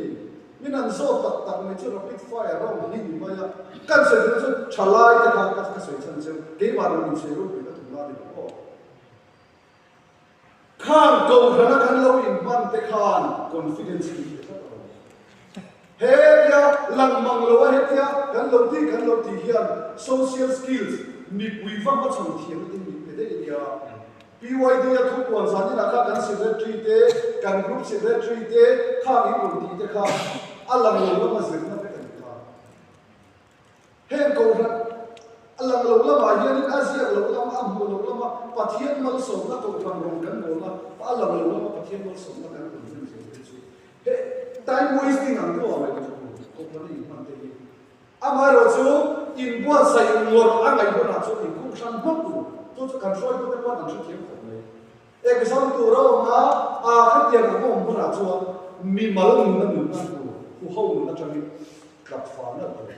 Min han zawt tak tak mai chu rapid fire round hi ni mai a. Kan sawi duhna chu thalai te kha ka sawi chhan cheu, keimah rawn insawi ropui ka tum la ni lo aw. Khang kohhrana kan lo inhman te khan confidence min pe tlat a lo. Hetia lang mang lo a hetia kan lo tih kan lo tih hian social skills mipui va hmachhawn thiam te min pe daih a nia. PYD a thu puan zan inah kha kan secretary te, kan group secretary te khang in rawn tih te kha a lang lo lama zirna vek a ni kha. Heng kohhran a lang lo lamah hianin a ziak lo lama, a hmuh lo lama Pathian malsawmna kohhran rawn kan bawl a, a lang lo lama Pathian malsawmna kan rawn hman zel te chu he time wasting ang deuh ang reng chu kohhran a inhman te hi. Amaherawhchu inbuatsaih ngawrh a ngaih hunah chuan inkhung hran hmak tur chu chu kan hruaitute pawn an hrethiam khawp mai. Exam tur a awm a, a khatiang ang a awm hunah chuan mimal nuna nunna tur huho nun atangin tlat fal nalh tur,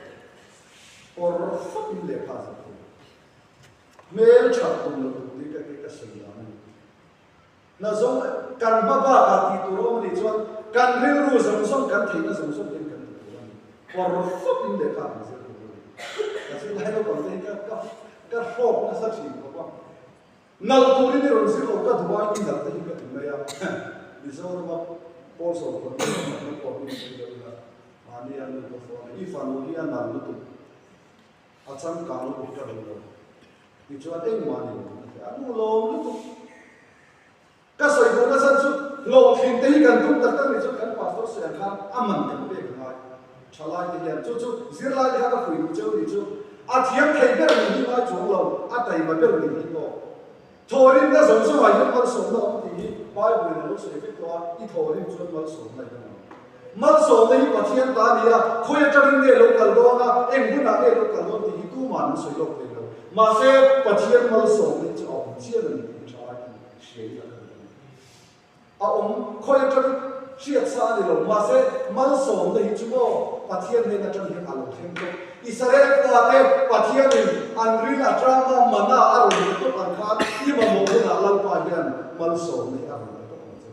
awr fakin lehkha a zir tur, hmel that tum loh tur tih ka ka sawi dan a ni. Hna zawng kan hma bakah tih tur a awm a nih chuan kan rilru zawng zawng kan theihna zawng zawng hian kan ti tur a ni. Awr fakin lehkha kan zir tur a ni. Ka zirlai naupang te hi ka ka ka hrawk nasa thin khawp a. Nalh turin i rawn zir lo ka duh a, i nalh te hi ka ti mai a. Mizorama Paul Sawrkawr hi a nalhna pawh hi sawi lo ila, mahni a nu ka phone a, i fanu hi a nalh lutuk, a changkang lutuk hi ka duh lo. Tichuan engmah a ni lo a ti a, a nu lawm lutuk. Ka sawi duhna chhan chu hlawhtling te hi kan tum tak tak nih chuan kan pastor sawi ang khan a man kan pek a ngai. Thalai te hian chu chu zirlai te kha ka fuih duh cheu nih chu a thiam thei ber nih hi ngai chuang lo, a taima ber nih hi tawk. Thawhrimna zawng zawngah hian malsawmna awm tih hi Bible in a lo sawi vek tawh a, i thawhrim chuan malsawmna i dang ang. Malsawmna hi Pathian ta a ni a, khawi atangin nge lo kal dawn a, eng hunah nge lo kal dawn tih hi tuma'n an sawi lawk thei lo. Mahse, Pathian malsawmna hi chu a awm chiang a ni tih hi thalai te nih. Hria ila kan awm. A awm khawi atangin hriat sa a ni lo, mahse malsawmna hi chu maw Pathian hnen atang hian a lo thleng tawp. Israel fate Pathianin an ril atanga mana a rawn pe tawp ang khan i mamawh hunah Lalpa hian malsawmna hi a rawn pe tawp ang che.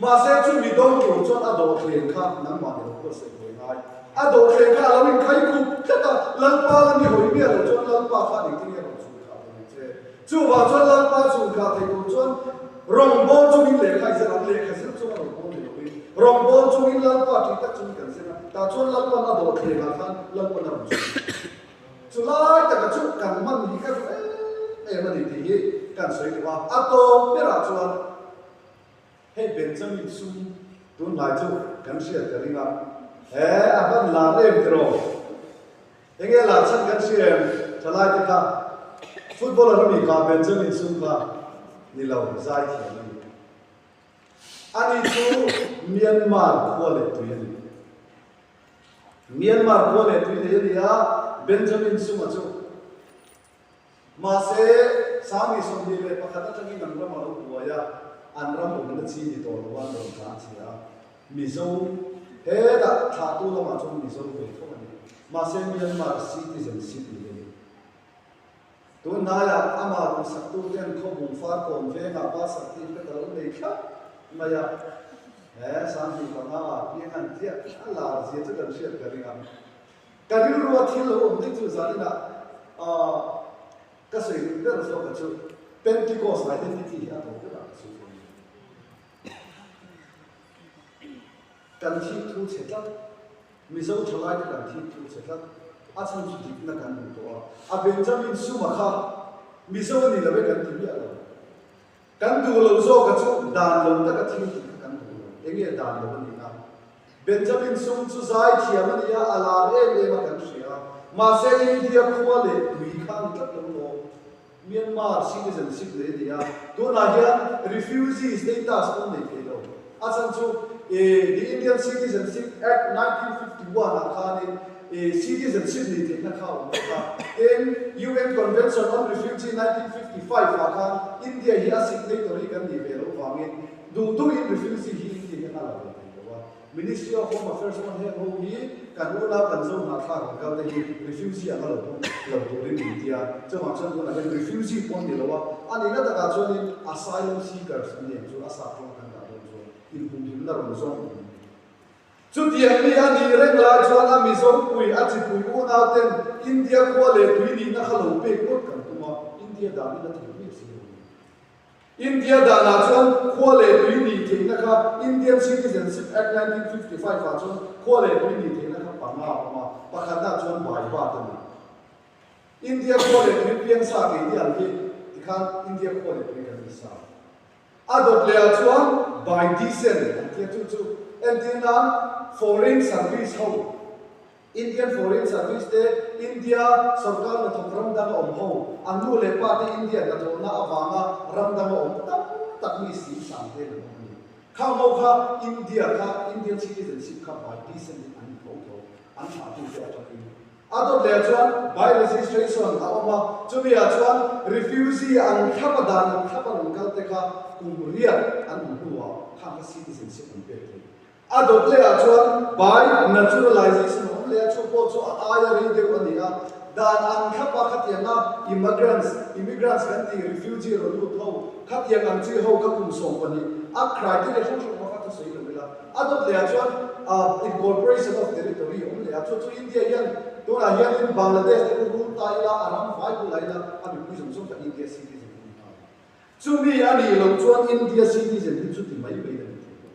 Mahse chu mi do tur chuan a dawhthleng kha nangmah ni lo pawh sawi ve ngai. A dawhthleng kha a lo inkhai khup tlat a, Lalpa la mi hawi miah lo chuan Lalpa kha engtin nge rawn chhun khah thei ang che? Chuvang chuan Lalpa chhun khah thei tur chuan rawngbâwl chungin lehkha i zir ang, lehkha zir chuan a rawngbâwl ni lovin rawngbâwl chungin Lalpa ṭih tak chungin kan zir a, tah chuan Lalpa'n a dawhthleng ah khan Lalpa'n a rawn chhun khah thei. Chulai taka chu kan hman hi ka duh em em a ni tih hi kan sawi duh a, a tawp berah chuan, Hei Benjamin sum tunlai chu kan hriat ka ring a, he a hman lar em tiraw? Enge lar chhan kan hria em? Thalai te kha footballer a mi kha Benjamin sum kha ni lo zai thiam a ni. Ani chu Myanmar khua leh tui a ni. Myanmar khua leh tui nei a ni a, Benjamin suma chu. Mahse, Sami 21 atangin an ram a lo buai a, an ram awmna chi ni tawh lo a an rawn tlan chhia a. Mizo, hetah thlahtu lamah chuan Mizo ve tho a ni. Mahse, Myanmar citizenship ni a ni. Tun hnaiah amah duhsaktu ten khawbung far kawn vengah ba certificate a lo nei thlap mai a. He 25 ah piang an tliah a lar zia chu kan hriat ka ring a. Ka rilrua thil lo awm daih chu zaninah ka sawi duh ber zawk a chu Pentecost identity hi a tawp berah ka sawi dawn a ni. Kan thik thu chhe tlat, Mizo thalaite kan thik thu chhe tlat, a chhan chu dikna kan duh tawh a, a Benjamin Suma kha Mizo a ni lo e kan ti miah lo. Kan duh lo zawk a chu dan lo taka thil tih kha kan duh lo. Enge dan lo a nih a? Benjamin Sum chu zai thiam a ni a, a lar em em a kan hria a. Mahse India khua leh tui kha a ni tlat lo lawm. Myanmar citizenship nei a ni a, tunah hian refugee status pawh nei thei lo. A chhan chu the Indian Citizenship Act 1951 ah khanin citizenship nei theihna kha a awm bawk a. Tin, UN Convention on Refugee 1955 ah khan India hi a signatory kan nih ve loh vangin duh duhin refugee hi India hian a la ve thei lo a. Ministry of Home Affairs pawn heng ho hi kan unau kan zo hnahthlak ang kal te hi refugee anga lo pawm lo turin min ti a. Chuvang chuan tunah hian refugee pawh an ni lo a, a nihna takah chuanin asylum seekers an ni ang chu a sap tawng kan dah dawn chuan inhumhimna rawn zawng an ni. Chutiang mi a nih reng lai chuan a Mizopui, a chipui unauten India khua leh tui nihna kha lo pek ngawt kan tum a, India danin a thei miah si lo a ni. India danah chuan khua leh tui nih theihna kha Indian Citizenship Act 1955 ah chuan khua leh tui nih theihna kha panga a awm a, pakhatna chuan bai bat a ni. India khua leh tui piang sa keini ang hi tikhan India khua leh tui kan ni sa. A dawt leh ah chuan by descent an tia chu chu entir nan foreign service ho Indian foreign service te India sorkar hnathawk ram dang a awm ho an nu leh pa te India hnathawhna avanga ram dang a awm tam tak mi sing sang te an awm a ni. Khang ho kha India kha Indian citizenship kha by descent in an ni tho tho an thlahtute atangin A dawt leh chuan by registration a awm a, chumi ah chuan refugee an thlap a dan an thlap a rawn kal te kha kum riat an awm hnuah khang kha citizenship an pek thei. A dawt leh ah chuan by naturalization a awm leh a, chu pawh chu a aia rei deuh a ni a, dan an thlap a khatianga immigrants, immigrants kan tih refugee rawn lut ho khatiang ang chi ho kha kum 12 a criteria hrang hrang awm a kha thusawi lo ila. A dawt leh ah chuan incorporation of territory awm leh a, chu chu India hian tunah hianin Bangladesh te khu rul ta ila, a ram vai bulah ila a mipui zawng zawng kha India citizen an ni nghal. Chumi a nih loh chuan India citizen hi chuti mai mai a ni thei lo.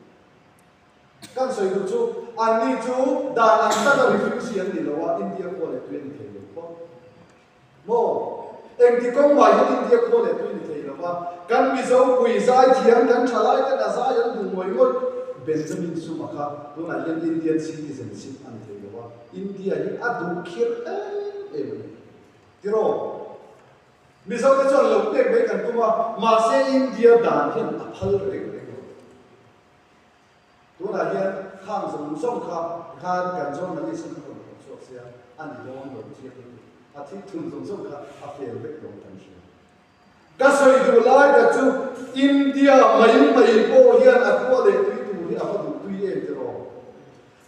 Kan sawi duh chu anni chu dan ang taka refugee an ni lo a, India khua leh tui a ni thei lo phawt. Maw? Engti kawng mah hian India khua leh tui ni thei lo va, kan Mizo pui zai thiam, kan thalai ten a zai an duh ngawih ngawih. Benjamin Suma kha tunah hian Indian citizenship a ni thei lo va, India hi a duh khir em em a ni. Tiraw? Mizo te chuan lo pek mai kan tum a, mahse India dan hian a phal reng reng lo. Tunah hian khang zawng zawng kha khan kan journalist an rawn thawk chhuak sia, a ni dawn lo chiang lutuk. A thil thun zawng zawng kha a fel vek dawn kan hria. Ka sawi duh lai tak chu India mai mai pawh hian a khua leh tui tur hi a va duh tui em tiraw?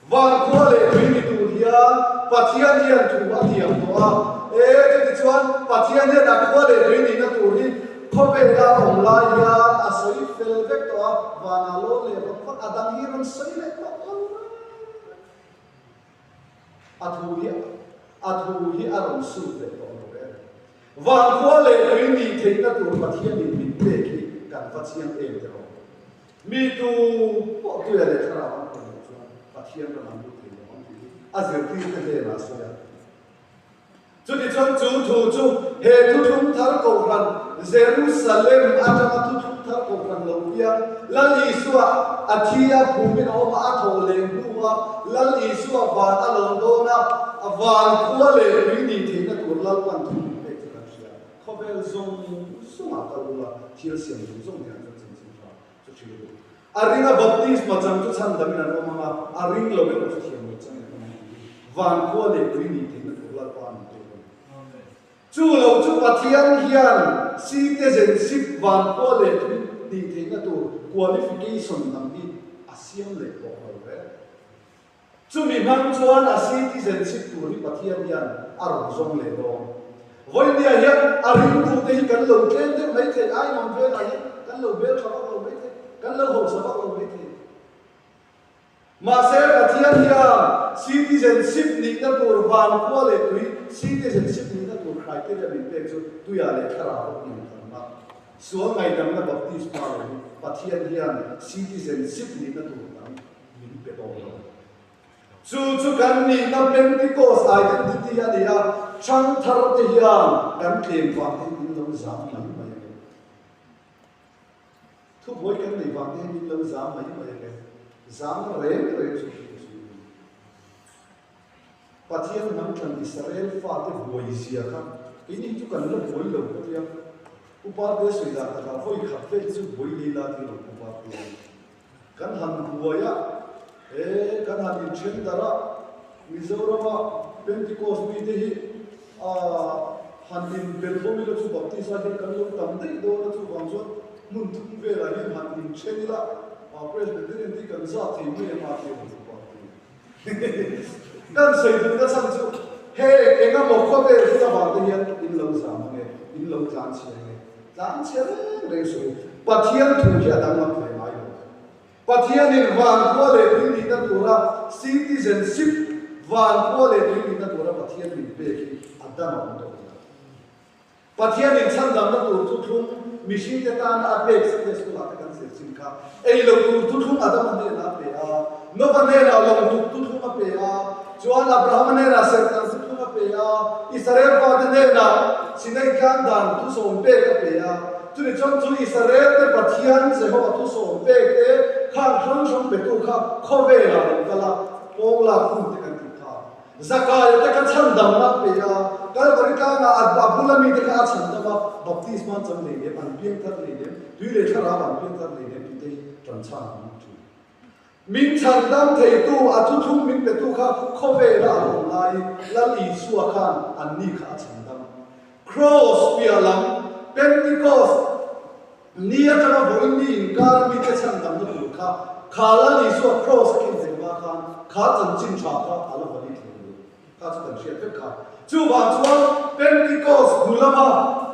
Van khua leh tui ni tur hian Pathian hian thu a thiam tawh a, e chutichuan Pathian hian a khua leh tui nihna tur hi khawvela awm lai hian a sawi fel vek tawh a, vanah lawn leh vak vak a dang hi rawn sawi leh tawh lo reng reng. A thu hi a thu hi a rawn sut leh tawh lo reng. Van khua leh tui nih theihna tur Pathianin min pek hi kan va chiang em tiraw? Mi tu pawh tuia leh thlarau an pawh loh chuan Pathian ram an lut thei lo ang tih hi a zirtirte hnenah a sawi a. Chutichuan chu thu chu he thuthlung thar kohhran Jerusalem atanga thuthlung thar kohhran lo piang Lal Isua a thi a phumin a awm a, a thawh leh hnu a Lal Isua van a lawm dawn a, van khua leh tui nih theihna tur Lalpan thu min pek chu kan hria. Khawvel zawng zawngah kal ula, thil siam zawng zawng hian chuan chanchin tha chu hril ru. A ringa baptisma chang chu chhan damin an awm ang a, a ring lo erawh chu thiam lo changin an awm ang tih hi van khua leh tui nih theihna tur Lalpa a min pek a ni. Chu lo chu Pathian hian citizenship van khua leh tui nih theihna tur qualification dang hi a siam leh tawh lo reng. Chumi hmang chuan a citizenship tur hi Pathian hian a rawn zawng leh dawn. Vawinia hian a ringtute hi kan lo tlem deuh mai thei, a inawm velah hian kan lo bel tha vak lo mai thei, kan lo hausa vak lo mai thei. Mahse Pathian hian citizenship nihna tur van khua leh tui citizenship nihna tur criteria min pek chu tuiah leh thlarau pawh inthlanna, sual ngaihdamna baptisma lo hi Pathian hian citizenship nihna tur dang min pe tawh lo. Chu chu kan nihna Pentecost identity a ni a, ṭhangthar te hian kan tlem vang te hian min lo zam mai mai a ni. Thubuai kan nei vang te hian min lo zam mai mai a ni. Zam reng reng chu chu ka sawi duh. Pathian hnam thlan Israel fate buai zia kha keini chu kan la buai lo ka tia. Upa te sawi dan takah vawi khat vel chu buai lei la ti lo upa te. Kan han buai a, he kan han inthen darh a, Mizorama Pentecost mite hi han inbel hlawm ila chu Baptist ah hian kan lo tam daih dawn a, chuvang chuan hmun thum velah hian han inthen ila, Presbyterian te hi kan zat thei mai ang a ti a ni Kan sawi duhna chhan chu heng eng emaw khawvel thil avang te hian in lo zam ange, in lo tlan chhia ange. Tlan chhia reng reng suh u. Pathian thu hi a danglam ve ngai lo. Pathianin van khua leh tui nihna tura citizenship, van khua leh tui nihna tura Pathian min pek hi a danglam tawh lo. Pathianin chhandamna tur thuthlung mihringte tana a pek Sunday School-ah te kan zir chin kha. Ei lo tur thuthlung Adama hnenah a pe a, Nova hnenah lawngtuk thuthlung a pe a, chuan Abrahama hnenah serhtan thuthlung a pe a, Israel fate hnenah Sinai tlang dan thusawm pek a pe a. Chumi chuan chu Israel-te Pathian Jehova thusawm pek te khang hrang hrang petu kha khawvelah lo kal a, pawnglak hun te kan tih kha. Zakaia te kha chhandamna a pe a, Kalvari tlangah a a bula mite kha a chhandam a, baptisma an chang nei lem, an piangthar nei lem, tui leh thlarau an piangthar nei lem tih te hi ṭanchhan an awm ṭhin. Min chhandam theitu, a thuthlung min petu kha khawvela a lo awm laiin Lal Isua khan anni kha a chhandam. Kraws piah lam, Pentecost, Ni atanga vawiin ni inkar mite chhandamna tur kha kha Lal Isua Kraws a khin thei hma khan kha chanchin tha kha a la vali thei lo. Kha chu kan hriat vek kha. Chuvang chuan Pentecost hnu lama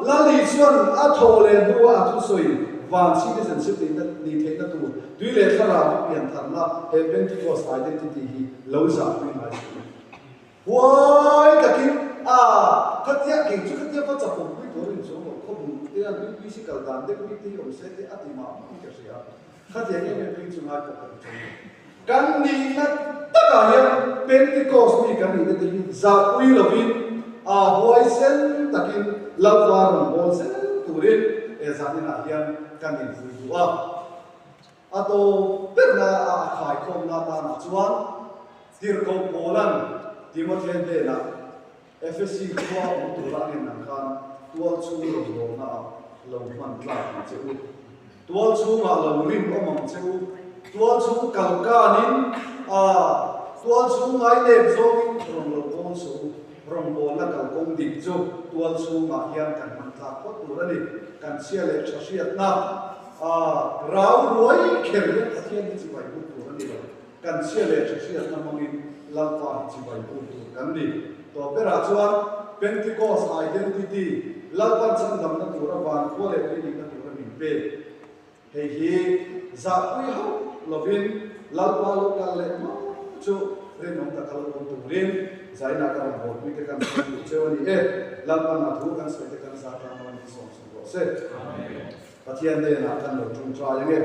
Lal Isua'n a thawh leh hnua a thusawi van citizenship neihna nih theihna tur tui leh thlarau a pian tharna he Pentecost identity hi lo zahpui ngai suh u. Huai takin, A, khatia kei chu khatia va chapawm pui tur in chuang lo, khawbung te an UPC kal dan deuh mi te hi awm se te a ti mah mah in ka hria. Khatiang em em phei chu ngai pawh ka ti chuang lo. Kan nihna takah hian Pentecost mi kan nihna te hi zahpui lovin, a huaisen takin Lalpa rawn bawl zel turin he zaninah hian kan infuih duh a. A tawp berna a a khaikhawmna tanah chuan Tirhkoh Paula'n Timothea hnenah Efesi khua awm tura a ngen ang khan tual chhung rawngbawlnaah lo hman tlak ang che u. Tual chhungah lo rin awm ang che u. Tual chhung kal kanin a tual chhung ngainep zawngin rawn lo bawl suh u. Rawngbawlna kalkawng dik chu tual chhungah hian kan hman tlak phawt tur a ni. Kan chhia leh tha hriatna a rau ruai kher hian Pathian hi chibai buk tur a ni lo. Kan chhia leh tha hriatna hmangin Lalpa hi chibai buk tur kan ni. Tawp berah chuan Pentecost identity, Lalpan chhandamna tura van khua leh tui nihna tura min pek. Hei hi zahpui hauh lovin Lalpa lo kal leh hma chu rinawm taka lo awm turin Zaina ka rawn bawlpui te kan sawi duh cheu a ni e. Lalpan a thu kan sawi te kan zah tlang lo a ni sawm sawm rawh se. Pathian hnenah kan lo ṭawngṭai ange.